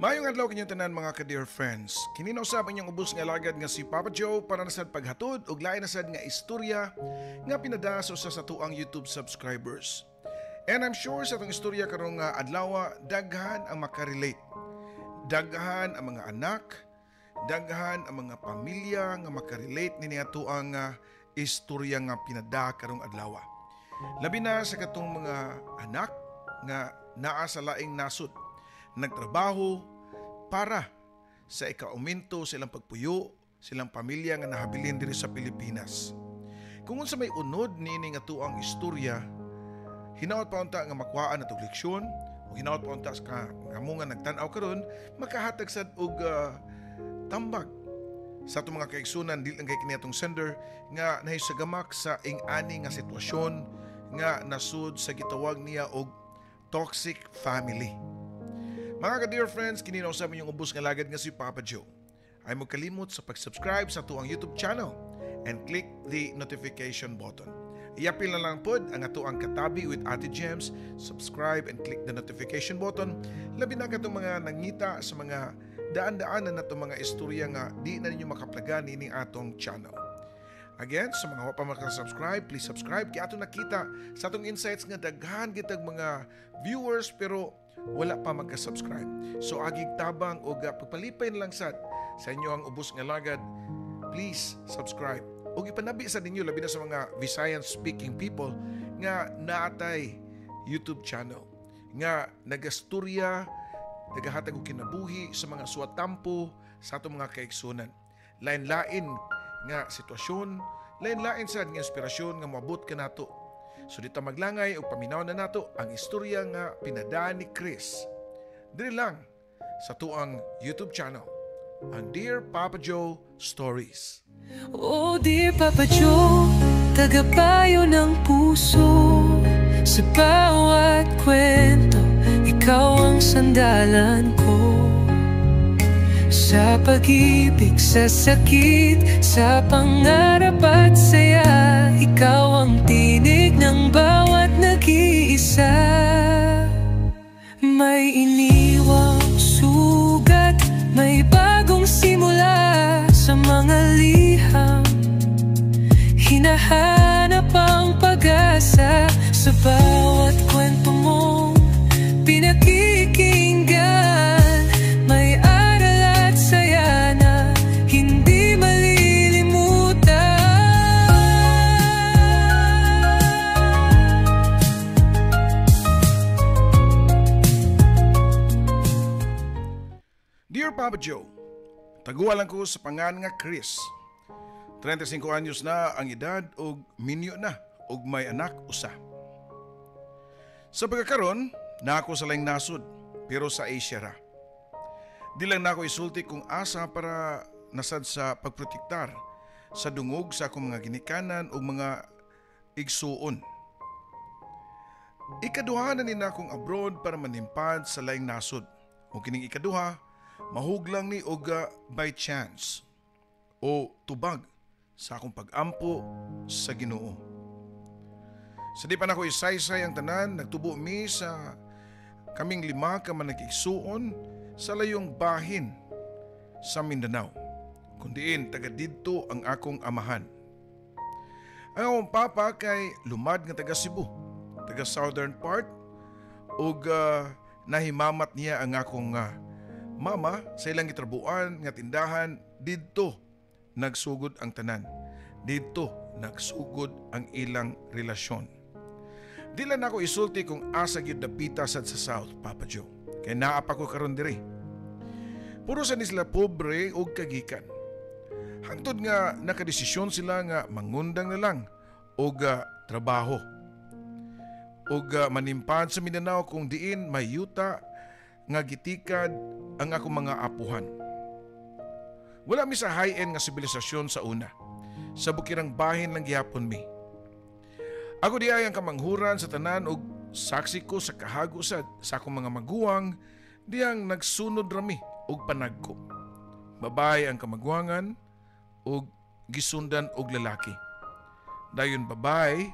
Maayong adlaw kinyong tanan, mga ka-dear friends. Kini na usab inyong ubos nga alagad nga si Papa Joe para na sad paghatod og lain na sad nga istorya nga pinada sa usa sa atuang YouTube subscribers. And I'm sure sa atong istorya karong nga adlaw, daghan ang makarelate. Daghan ang mga anak, daghan ang mga pamilya nga makarelate nini atoang istorya nga pinada karong adlaw. Labi na sa katong mga anak nga naa sa laing nasod, nagtrabaho para sa ikauminto silang pagpuyo, silang pamilya nga nahabilin diri sa Pilipinas. Kung unsa may unod niini nga tuang istorya, hinaot pa unta nga makuhaan natong leksyon o hinaot pa unta ka nga nga nagtan-aw karon makahatag sad og tambag sa atong mga kaigsunan, dili lang kay kini atong sender nga nahisagamak sa ing-ani nga sitwasyon nga nasud sa gitawag niya og toxic family. Mga ka-dear friends, kini na usab inyong ubos nga alagad nga si Papa Joe. Ayaw mo kalimot sa pag-subscribe sa atuang YouTube channel and click the notification button. Iapil na lang pod ang atuang Katabi with Ate Gems, subscribe and click the notification button. Labi na katong mga nangita sa mga daan-daan na natong mga istorya nga di na ninyo makaplagan nining atong channel. Again, sa mga wa pa makasubscribe, please subscribe. Kaya ato nakita sa atong insights nga daghan gitag mga viewers pero wala pa magka-subscribe. So agig tabang o pagpalipay na lang sad sa inyo ang ubos nga lagad, please subscribe. O ipanabi sa ninyo, labi na sa mga Visayan speaking people nga naatay YouTube channel nga nagasturya, nagahatag og kinabuhi sa mga suwatampo sa atong mga kaigsunan. Lain-lain nga sitwasyon, lain-lain sad nga inspirasyon nga moabot kanato. So dito maglangay og paminaw na nato ang istorya nga pinadaan ni Chris. Diri lang sa tuang YouTube channel, ang Dear Papa Joe Stories. Oh dear Papa Joe, tagapayo ng puso. Sa bawat kwento, ikaw ang sandalan ko. Sa pag-ibig, sa sakit, sa pangarap at saya, ikaw ang tinig ng bawat nag-iisa. May iniwang sugat, may bagong simula. Sa mga liham, hinahanap ang pag-asa. Sa bawat kwento mong pinakikinggan, may aral at saya na hindi malilimutan. Dear Papa Joe, taguan lang ko sa pangan nga Chris. 35 anyos na ang edad og minyo na og may anak usa. Sa pagkakaron, na ako sa laing nasod, pero sa Asia ra. Di lang nako isulti kung asa para nasad sa pagprotektar sa dungog sa akong mga ginikanan o mga igsuon. Ikaduha na ni nakong abroad para manimpad sa laing nasod. O kining ikaduha, mahuglang ni og by chance o tubag sa akong pag-ampo sa Ginoo. Sa di pa nako isaysay ang tanan, nagtubo mi sa kaming lima ka managigsuon sa layong bahin sa Mindanao, kundiin taga didto ang akong amahan. Ang akong papa kay lumad nga taga Cebu, taga southern part, ug nahimamat niya ang akong mama sa ilang gitrabuan nga tindahan. Didto nagsugod ang tanan. Didto nagsugod ang ilang relasyon. Di lang nako isulti kung asa gyud dapita sad sa South, Papa Joe. Kay naa pa ko karon diri. Puro sa ni sila pobre og kagikan. Hangtod nga nakadesisyon sila nga mangundang na lang og trabaho. Og manimpad sa Mindanao kung diin may yuta nga gitikad ang akong mga apuhan. Wala mi sa high-end nga sibilisasyon sa una. Sa bukirang bahin lang gihapon mi. Ako di ay ang kamanghuran sa tanan og saksi ko sa kahago sad sa akong mga maguwang diyang nagsunod rami og panagko. Babae ang kamaguwangan og gisundan og lalaki. Dayon babae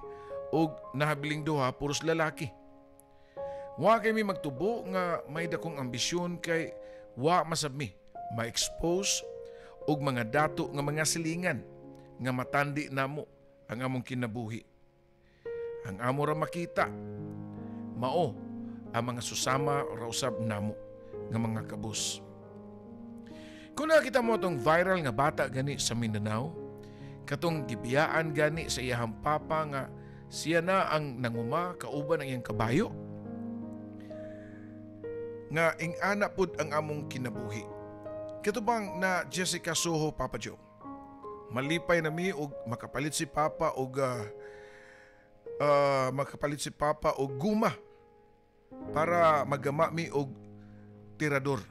og nahabiling duha puros lalaki. Wa kay mi magtubo nga may dakong ambisyon kay Wa masab mi ma-expose og mga dato nga mga silingan nga matandi namo ang among kinabuhi. Ang amo ra makita mao ang mga susama ra usab namo nga mga kabus. Kung nakita mo itong viral nga bata gani sa Mindanao, katong gibiyaan gani sa iyahang papa nga siya na ang nanguma kauban ang iyang kabayo, nga ing-ana pud ang among kinabuhi. Kato bang na Jessica Soho, Papa Joe? Malipay na mi og makapalit si Papa og guma para magama mi og tirador.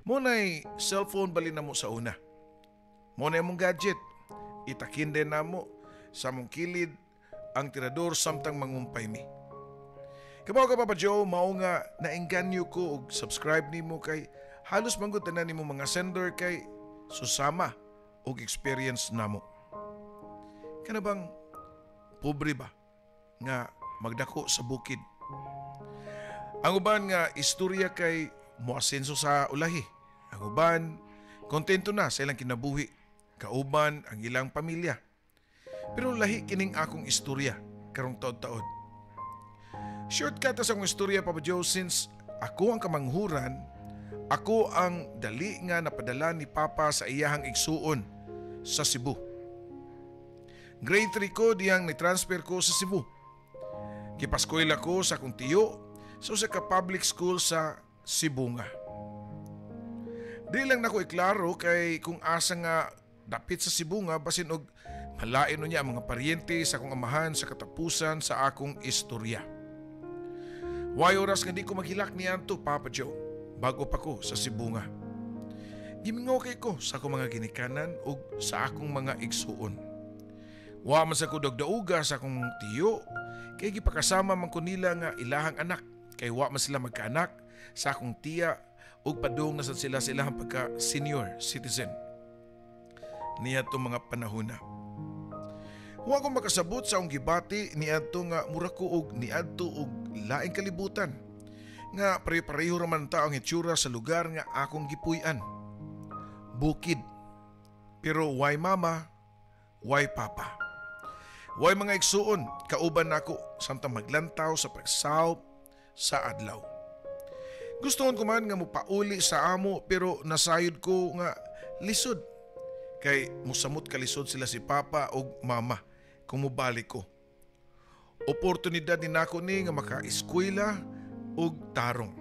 Mao nay cellphone bali namo sa una. Mao nay among gadget. Itakin din namo sa among kilid ang tirador samtang mangumpay mi. Kabaw ka, Papa Joe, mao nga naengganyo ko og subscribe nimo kay halos manggod tanan nimo mga sender kay susama og experience namo. Kana bang pobre ba nga magdako sa bukid? Ang uban nga istorya kay moasenso sa ulahi. Ang uban kontento na sa ilang kinabuhi, kauban ang ilang pamilya. Pero lahi kining akong istorya karong taod-taod. Shortcut sa akong istorya, Papa Joe, since ako ang kamanghuran, ako ang dali nga napadala ni Papa sa iyahang igsuon sa Cebu. Grade 3 ko diyang ni-transfer ko sa Cebu. Gipaskwela ko sa akong tiyo sa usa ka public school sa Cebu nga. Di lang nako iklaro kay kung asa nga dapit sa Cebu nga, basin og malain niya ang mga paryente sa akong amahan sa katapusan sa akong istorya. Way oras nga di ko maghilak niadto, Papa Joe, bago pa ko sa Cebu nga. Gimingaw kay ko sa akong mga ginikanan ug sa akong mga igsuon. Wa man sa ko dagdauga sa akong tiyo kay gipakasama man ko nila nga ilahang anak kay wa man sila magkaanak sa akong tiya ug padung na sad sila sa ilahang pagka senior citizen niadto mga panahona. Wa ko makasabot sa akong gibati niadto nga mura ko og niadto og laing kalibutan nga pare-pareho ra man ta ang itsura sa lugar nga akong gipuy-an. Bukid. Pero why mama, why papa? Way mga igsuon, kauban nako samtang maglantaw sa pagsawop sa adlaw. Gustoon ko man nga mopauli sa amo pero nasayod ko nga lisod. Kay musamot kalisod sila si papa og mama kung mobalik ko. Oportunidad ni nako ni nga maka-eskwela og tarong.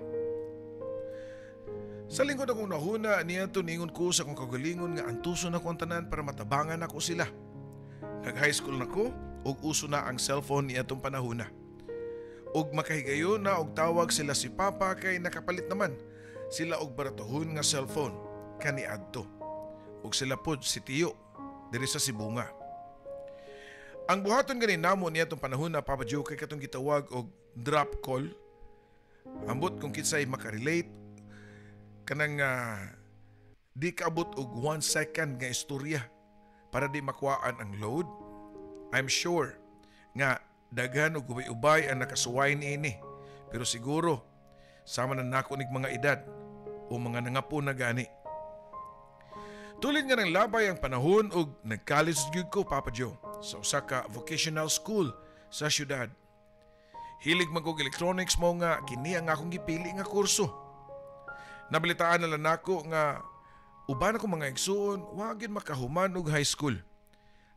Sa lingkod akong nahuna niadto, niingon ko sa akong kaugalingon nga antuson nako ang tanan para matabangan nako sila. Nag-high school na ko ug uso na ang cellphone niadtong panahona. Ug makahigayon na og tawag sila si papa kay nakapalit naman sila og baratohon nga cellphone kaniadto. Ug sila pod si tiyo diri sa Cebu nga. Ang buhaton gani namo niadtong panahon na, Papa Joe, kay katong gitawag og drop call. Ambot kung kinsay makarelate kanang di kaabot og 1 second nga istorya para di makuhaan ang load. I'm sure nga daghan og ubay-ubay ang nakasuway niini. Pero siguro sama na nako nig mga edad o mga nangapo na gani. Tulid nga ng labay ang panahon ug nag-college gyud ko, Papa Joe, sa usa ka vocational school sa syudad. Hilig man kog electronics, mao nga kini ang akong gipili nga kurso. Nabalitaan na lang nako nga uban ako mga igsuon wa gyud makahuman og high school.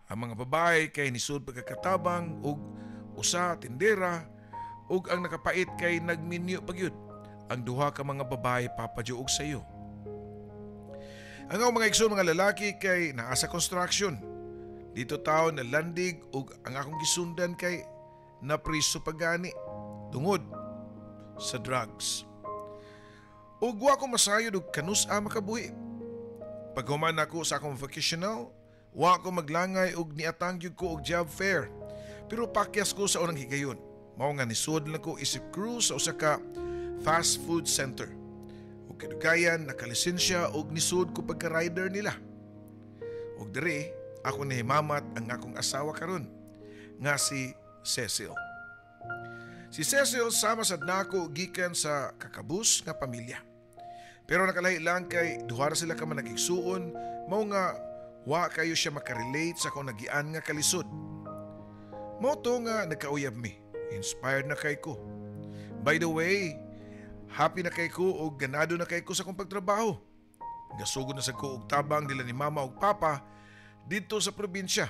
Ang mga babae kay nisud pagkakatabang ug usa tindera ug ang nakapait kay nagminyo pa gyud ang duha ka mga babae, Papa Joe, og sayo. Ang akong mga igsoon mga lalaki kay naa sa construction. Dito tao na landig ug ang akong gisundan kay napriso pa gani tungod sa drugs. Ug wa ko masayod og kanus-a makabuhi. Paghuman nako sa akong vocational, wa ko maglangay og niatang gyud ko og job fair. Pero pakyas ko sa unang higayon. Mao nga nisud lang ko isip crew sa usa ka fast food center. Ug kidugayan nakalisensya og nisud ko pagka-rider nila. Ug diri ako nahimamat ang akong asawa karon nga si Cecil. Si Cecil sama sad nako gikan sa kakabus nga pamilya. Pero nakalahi lang kay duha ra sila ka managigsuon, mao nga wa kayo siya makarelate sa akong nagian nga kalisod. Mao to nga nagkauyab mi. Inspired na kay ko. By the way, happy na kay ko og ganado na kay ko sa akong pagtrabaho. Gasugod na sa ko og tabang nila ni mama og papa didto sa probinsya.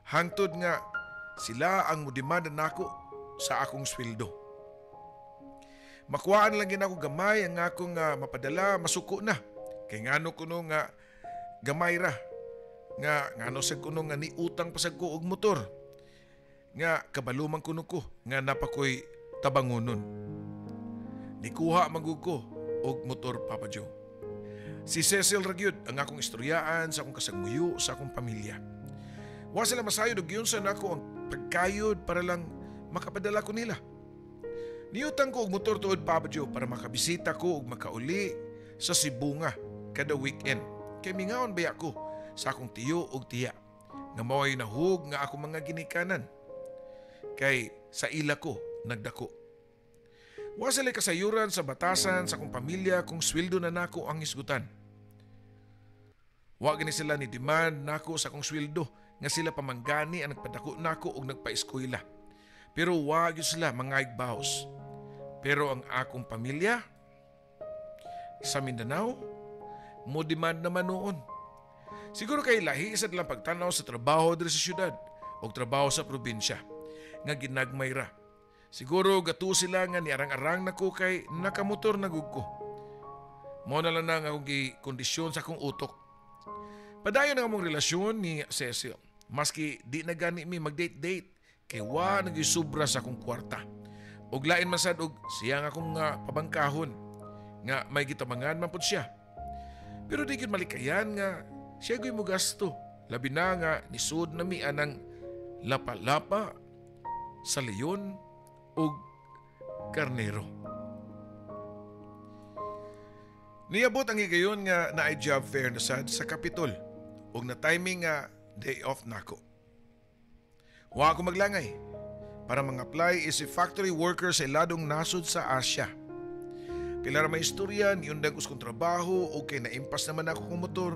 Hangtod nga sila ang modemanda nako sa akong sweldo. Makuhaan lang gid ako gamay ang akong mapadala, masuko na. Kay ngano kuno nga gamay ra. Nga ngano sad kuno nga niutang pa sad ko og motor. Nga kabalo man kuno ko nga napakoy tabangunon. Nikuha man gud ko og motor, Papa Joe. Si Cecil ra gyud ang akong istoryaan sa akong kasagmuyo sa akong pamilya. Wa sila masayod og giunsa nako ang pagkayod para lang makapadala ko nila. Niutang ko og motor tuod, Papa Joe, para makabisita ko og makauli sa Sibonga kada weekend. Kay mingaon baya ko sa akong tiyo og tiya nga mao'y nahug nga akong mga ginikanan. Kay sa ila ko nagdako. Wa sila kasayuran sa batasan sa akong pamilya kung sweldo na nako ang hisgutan. Wa gani sila ni demand nako sa akong sweldo nga sila pamanggani ang nagpadako nako og nagpaeskwela. Pero wa gyud sila mangayg baos. Pero ang akong pamilya sa Mindanao mo demand naman noon. Siguro kay lahi sa lang pagtanaw sa trabaho diri sa syudad o trabaho sa probinsya nga ginagmay ra. Siguro gato sila nga niarang-arang nako kay nakamotor na gud ko. Mo na lang na ang akong kondisyon sa akong utok. Padayon ang among relasyon ni Cecil. Maski di na gani mi mag-date-date kay wa nagisubra sa akong kwarta. Og lain man sad og siya nga akong pabangkahon nga may gitabangan man pud siya. Pero di gyud malikayan nga siya gyud mo gasto. Labi na nga nisud na mi anang lapa-lapa sa leon og karnero. Niabot ang higayon nga naay job fair na sad sa Capitol ug na timing nga day off nako. Wa ako maglangay para mga-apply is a factory worker sa iladong nasod sa Asia. Pila ra may istorya niundang us kong trabaho o kay naimpas naman ako kong motor,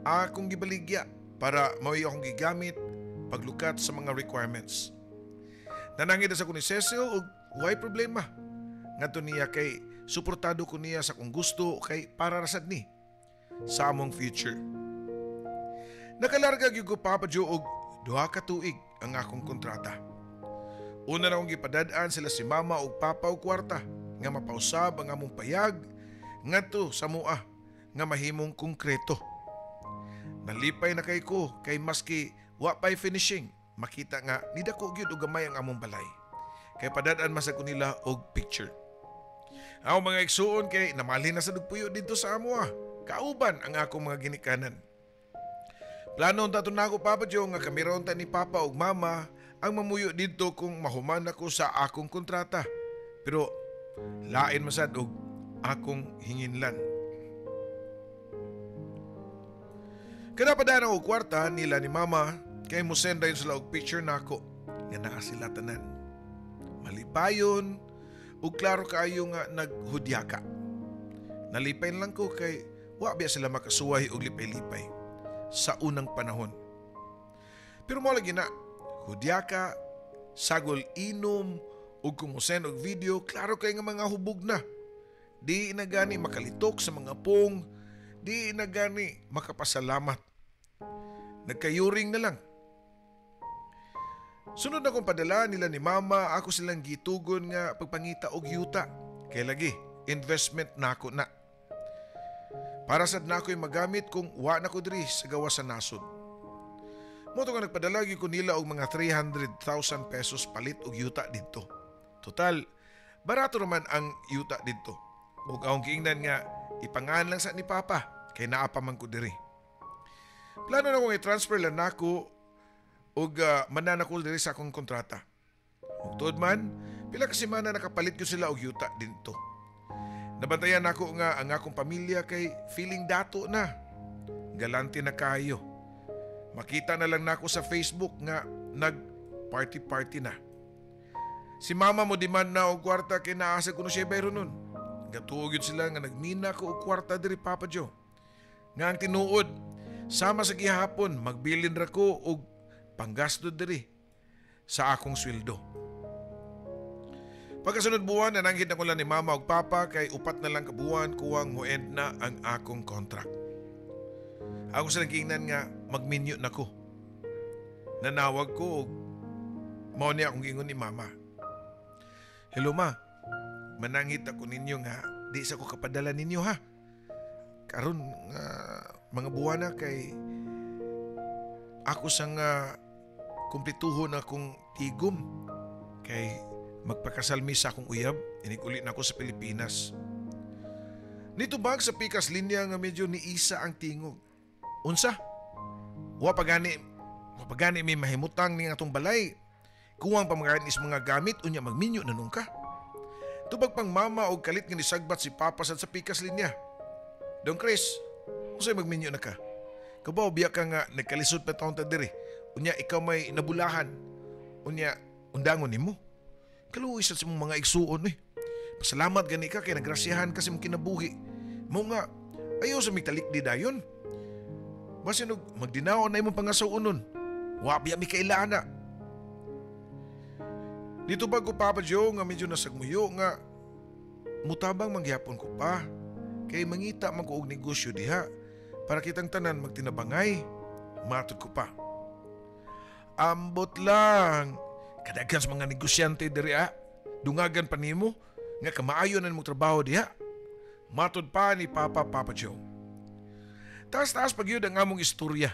akong gibaligya para mao'y akong gigamit paglukat sa mga requirements. Nanangid sa ko ni Cecil og way problema. Ngadto niya kay suportado ko niya sa kung gusto kay para rasad ni sa among future. Nakalarga gyud ko, Papa Joe, og 2 ka tuig ang akong kontrata. Una na akong gipadad-an sila si mama og papa og kwarta nga mapausab ang among payag ngadto sa mua nga mahimong konkreto. Nalipay na kay ko kay maski wa pa'y finishing, makita nga nidako gyud og gamay ang among balay. Kay padad-an man sa ko nila og picture. Ang mga igsuon kay namalhin na sa dugpuyo didto sa amoa. Kauban ang akong mga ginikanan. Plano unta to nako, Papa Joe, nga kami ra unta ni Papa ug Mama ang mamuyo didto kung mahuman ako sa akong kontrata. Pero lain man sad og akong hinginlan. Kada padana og kwarta nila ni Mama kay mo send dayon sila og picture nako nga naa sila tanan. Malipayon ug klaro kaayo nga naghudyaka. Nalipay lang ko kay wa biya sila makasuway og lipay-lipay sa unang panahon. Pero mo lagi na hudyaka, sagol inom ug kung mo-send og video, klaro kay nga mga hubog na. Di na gani makalitok sa mga pong, di na gani makapasalamat. Nagkayuring na lang. Sunod na kong padala nila ni Mama, ako silang gitugon nga pagpangita og yuta. Kay lagi, investment nako na. Para sad nako'y magamit kung wa na ko diri sa gawas sa nasod. Mo to nga nagpadala gyud ko nila og mga 300,000 pesos palit og yuta didto. Total, barato naman ang yuta didto. Ug akong giingnan nga ipangan lang sa ni Papa kay naa pa man ko diri. Plano na kong i-transfer lang nako ug manan ako diri sa akong kontrata. Ug tuod man, pila ka semana nakapalit ko sila og yuta didto. Nabantayan nako nga ang akong pamilya kay feeling dato na. Galante na kayo. Makita na lang nako sa Facebook nga nag-party-party na. Si mama mo demand na og kwarta kay naasa kuno siya bayro nun. Gatuo gyud sila nga nagmina ko og kwarta diri, Papa Joe. Nga ang tinuod, sama sa gihapon magbilin ra ko og panggasto diri sa akong sweldo. Pagkasunod buwan, nananghid na ko lang ni mama og papa kay 4 na lang ka buwan kuwang mo-end na ang akong contract. Ako sa giingnan nga magminyo na ko. Nanawag ko og mao niya akong giingon ni mama. "Hello ma, mananghid ako ninyo nga di sa ko kapadala ninyo ha. Karon nga mga buwan na kay ako sa nga kumplituhon akong tigom kay magpakasal mi sa akong uyab, inig-uli na ako sa Pilipinas." Nitubag sa pikas linya nga medyo niisa ang tingog. "Unsa? Wa pa gani may mahimutang ni atong balay. Kuwang pamagain is mga gamit, unya magminyo na nung ka?" Tubag pang mama og kalit nga nisagbat si Papa sad sa pikas linya. "Dong Chris, unsay magminyo na ka? Kabaw biya ka nga nagkalisod pa taon ta diri. Unya ikaw may nabulahan. Unya undangon nimo. Kaluoy sa imong mga igsuon eh. Pasalamat gani ka kay nagrasyahan ka sa imong kinabuhi. Mao nga ayaw sa mitalik di dayon. Basin og magdinaon na imong pangasaw-unon. Wa biya mi kailaan na." Dito ba ko, Papa Joe, nga medyo nasagmuyo nga mutabang mangyapon ko pa kay mangita man ko og negosyo diha para kitang tanan magtinabangay, matod ko pa. "Ambot lang, kadaghan sa mga negosyante diri ah. Dungagan pa nimo nga kamaayo na nimong trabaho diha." Matod pa ni Papa, Papa Joe. Taas-taas pag yun ang among istorya.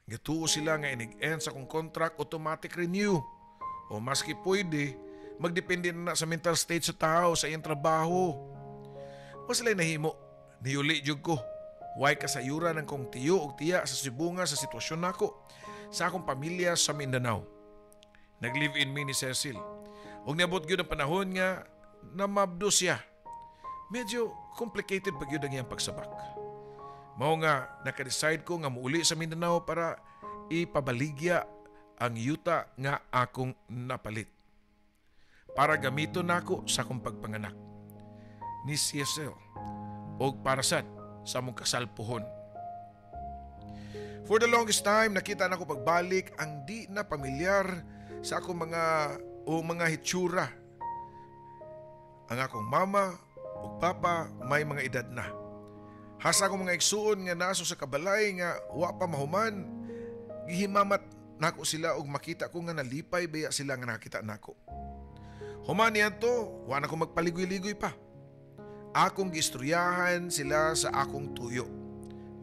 Gatuo sila nga inig-end sa akong contract, automatic renew. O maski pwede, magdepende na sa mental state sa tao sa iyang trabaho. Mas sila nahimo, niuli jud ko. Way kasayuran ang kong tiyo og tiya sa Cebu nga sa sitwasyon nako sa akong pamilya sa Mindanao. Nag-live-in mi ni Cecil. Ug niabot gyud ang panahon nga namabdo siya. Medyo complicated pa gyud ang iyang pagsabak. Mao nga naka-decide ko nga muuli sa Mindanao para ipabaligya ang yuta nga akong napalit, para gamiton nako sa akong pagpanganak ni Cecil og para sad sa among kasalpuhon. For the longest time, nakita nako pagbalik ang di na pamilyar sa akong mga o mga hitsura. Ang akong mama ug papa may mga edad na. Hasa akong mga igsuon nga naso sa kabalay nga wa pa mahuman, gihimamat nako sila og makita ko nga nalipay baya sila nga nakita nako. Human niadto, wa na ko magpaligoy-ligoy pa. Akong giistoryahan sila sa akong tuyo,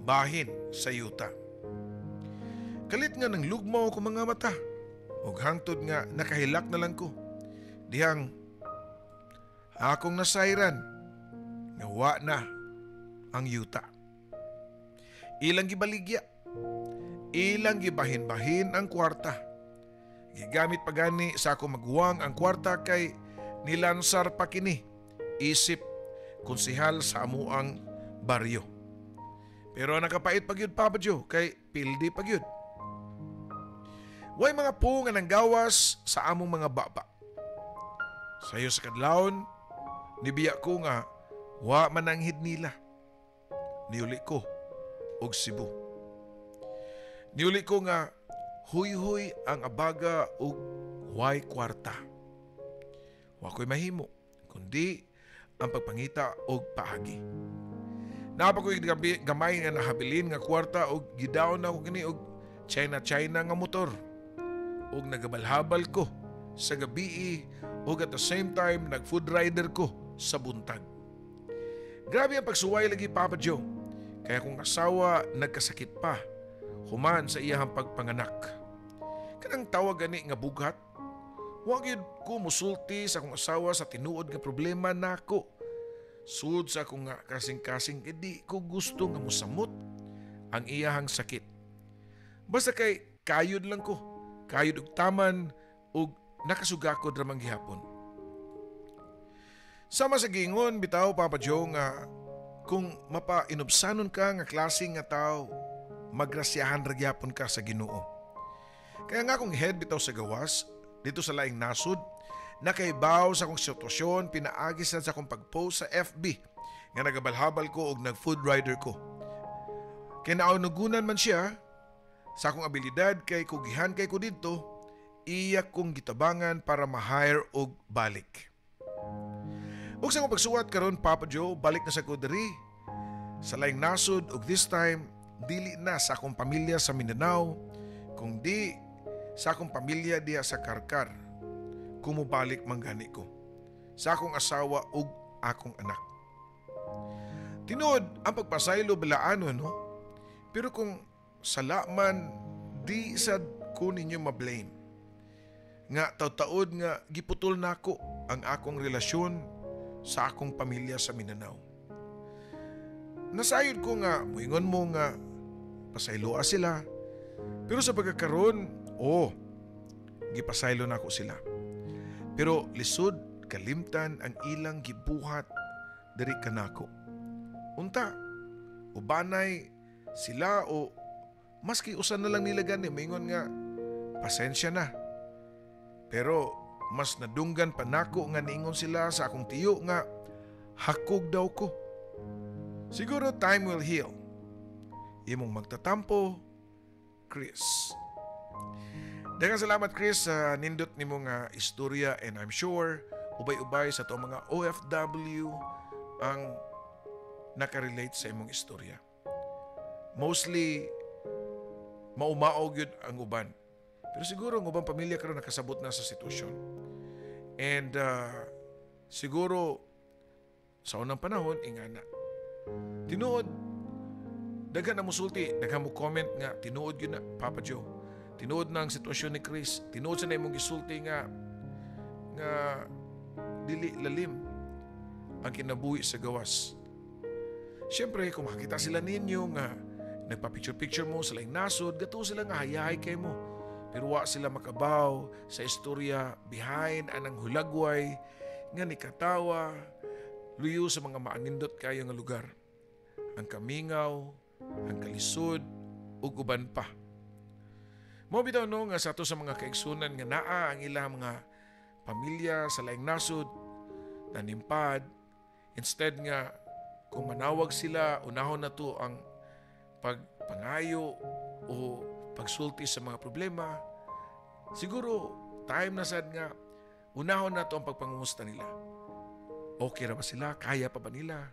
bahin sa yuta. Kalit nga nang lugmaw ko mga mata, ug hangtod nga nakahilak na lang ko. Dihang akong nasayran nga wa na ang yuta. Ilang gibaligya, ilang gibahin-bahin ang kwarta. Gigamit pa gani sa akong maguwang ang kwarta kay nilansar pa kini isip konsehal sa amuang baryo. Pero nakapait pa gyud, Papa Joe, kay pildi pa gyud. Way mga po nga nanggawas sa among mga baba. Sayo sa kadlawon, nibiya ko nga wa mananghid nila. Niuli ko og Cebu. Niuli ko nga huy-huy ang abaga og way kwarta. Wa ko'y mahimo kundi ang pagpangita og paagi. Naa pa ko'y gamay nga nahabilin nga kwarta og gidaw na ko kini og China-China nga motor. Og nagabalhabal ko sa gabii og at the same time nag-food rider ko sa buntag. Grabe ang pagsuway lagi, Papa Joe. Kaya kung asawa nagkasakit pa human sa iyahang pagpanganak. Kanang tawag gani nga bughat, wa gyud ko musulti sa akong asawa sa tinuod nga problema nako. Sud sa akong nga kasing-kasing kay di ko gusto nga mosamot ang iyahang sakit. Basta kay kayod lang ko, kayod og taman og nakasugakod ra man gihapon. Sama sa giingon bitaw, Papa Joe, nga kung mapainubsanon ka nga klase nga tao, magrasyahan ra gyapon ka sa Ginoo. Kaya nga akong head bitaw sa gawas dito sa laing nasod, nakaibaw sa akong sitwasyon pinaagi sa akong pag-post sa FB. Nga nagabalhabal ko og nag-food rider ko. Kay naunugunan man siya sa akong abilidad kay kugihan kay ko didto, iya kong gitabangan para ma-hire og balik. Ug sa akong pagsuwat karon, Papa Joe, balik na sa ko diri sa laing nasod ug this time dili na sa akong pamilya sa Mindanao kung di sa akong pamilya diha sa Karkar. Kumubalik man gani ko sa akong asawa ug akong anak. Tinuod ang pagpasaylo balaano, no? Pero kung sala man, di sad ko ninyo ma-blame. Nga taud-taud nga giputol nako ang akong relasyon sa akong pamilya sa Mindanao. Nasayod ko nga moingon mo nga pasayloa sila. Pero sa pagkakaroon, oh, gipasaylo nako sila. Pero lisod kalimtan ang ilang gibuhat diri kanako. Unta, ubanay sila o maski usa na lang nila gani moingon nga pasensya na. Pero mas nadunggan pa nako nga niingon sila sa akong tiyo nga hakog daw ko. Siguro time will heal. Imong magtatampo, Chris. Daghang salamat, Chris, sa nindot nimo nga istorya, and I'm sure ubay-ubay sa atong mga OFW ang nakarelate sa imong istorya. Mostly maumaog yun ang uban. Pero siguro ang ubang pamilya karon nakasabot na sa sitwasyon. And siguro sa unang panahon ingana. Tinuod daghan na musulti, daghan mo comment nga tinuod yun na, Papa Joe. Tinuod na ang sitwasyon ni Chris. Tinuod sa na imong gisulti nga dili lalim ang kinabuhi sa gawas. Siyempre, kung makita sila ninyo nga nagpa-picture-picture mo sa laing nasod, gato sila nga hayahay kay mo. Pero wa sila makabaw sa istorya behind anang hulagway nga nikatawa luyo sa mga maanindot kayo nga lugar. Ang kamingaw, ang kalisod, ug uban pa. Mao bitaw no nga sa ato sa mga kaigsunan nga naa ang ilang mga pamilya sa laing nasod, nanimpad, instead nga kung manawag sila, unahon na to ang pagpangayo o pagsulti sa mga problema, siguro time na sad nga unahon na to ang pagpangumusta nila. Okay ra ba sila? Kaya pa ba nila?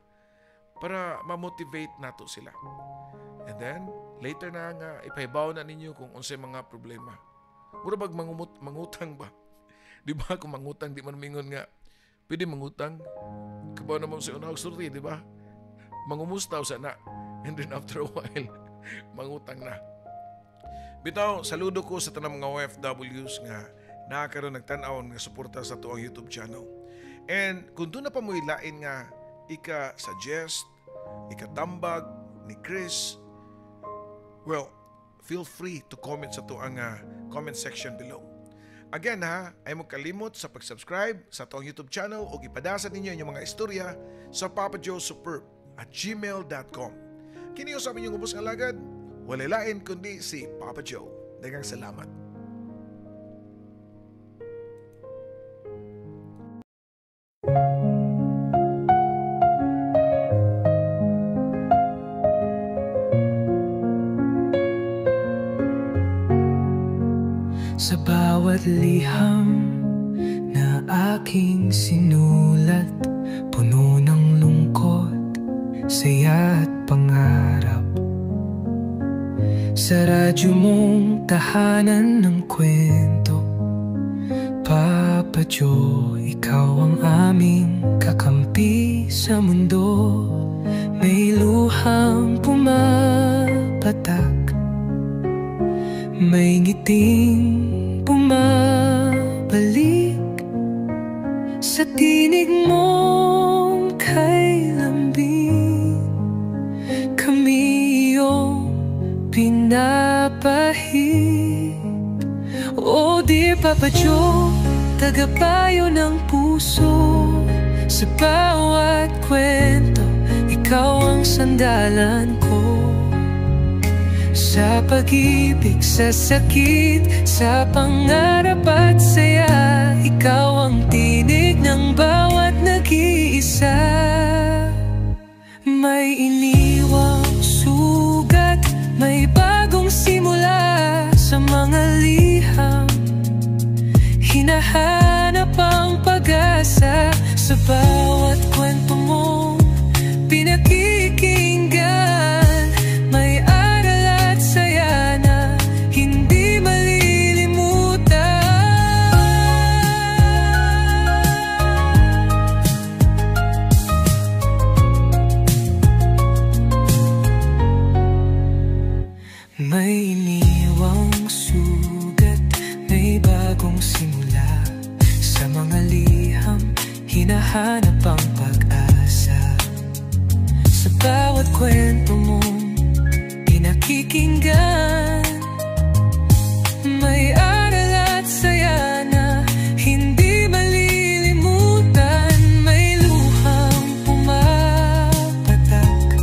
Para ma-motivate nato sila. And then, later na nga, ipahibaw na ninyo kung unsay mga problema. Mura bag mangutang ba? Di ba kung mangutang, di man mingon nga, pwede mangutang. Kabaw na mo sa unahog sulti, di ba? Mangumusta sa na. And then after a while, mangutang na. Bitaw, saludo ko sa tanang mga OFWs nga nakakaroon nagtan-aw nga suporta sa tuang YouTube channel. And kung doon na pa mo'y lain nga ika-suggest, ikatambag ni Chris, well, feel free to comment sa tuang comment section below. Again ha, ay mo kalimot sa pag-subscribe sa tuang YouTube channel o ipadasan ninyo inyong mga istorya sa papajoesuperb@gmail.com. Kini sa inyong ubos nga alagad, walay lain kundi si Papa Joe. Daghang salamat. Sa bawat liham na aking sinulat, puno ng lungkot, saya at pangarap. Sa radyo mong tahanan ng kwento, Papa Joe, ikaw ang aming kakampi sa mundo. May luhang pumapatak, may ngiting bumabalik. Sa tinig mong kay lambing, kami iyong pinapahit. Oh dear Papa Joe, tagapayo ng puso. Sa bawat kwento, ikaw ang sandalan ko. Sa pag-ibig, sa sakit, sa pangarap at saya, ikaw ang tinig ng bawat nag-iisa. May iniwang sugat, may bagong simula. Sa mga liham, hinahanap ang pag-asa. Sa bawat kwento mong pinakikinggan, may aral at saya na hindi malilimutan. May iniwang sugat, may bagong simula. Sa mga liham, hinahanap ang pag-asa. Sa bawat kwento mong pinakikinggan, may aral at saya na hindi malilimutan. May luhang pumapatak,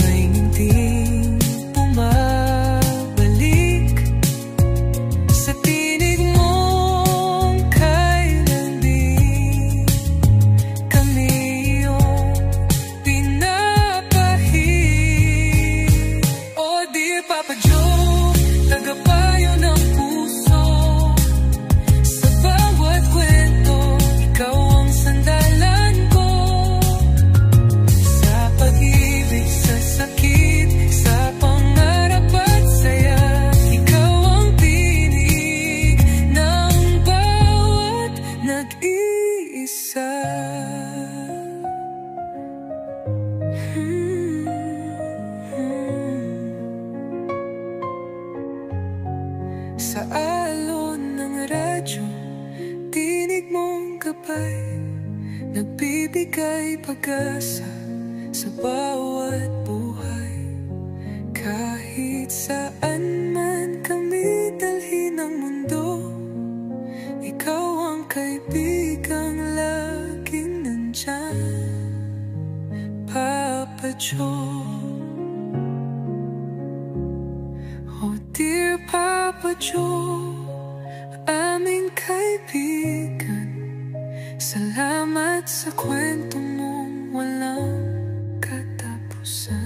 may ngiting bumabalik. Sa tinig mong kay lambing, kami iyong pinapahid. Oh dear Papa Joe, tagapayo ng puso. Sa bawat kwento, ikaw ang sandalan ko. Sa pag-ibig, sa sakit, sa pangarap at saya, ikaw ang tinig ng bawat nag-iisa. Sa alon ng radyo, tinig mong gabay, nagbibigay pag-asa sa bawat buhay. Kahit saan man kami dalhin ng mundo, ikaw ang kaibigang laging nandyan, Papa Joe. Oh dear Papa Joe, aming kaibigan, salamat sa kwento mong walang katapusan.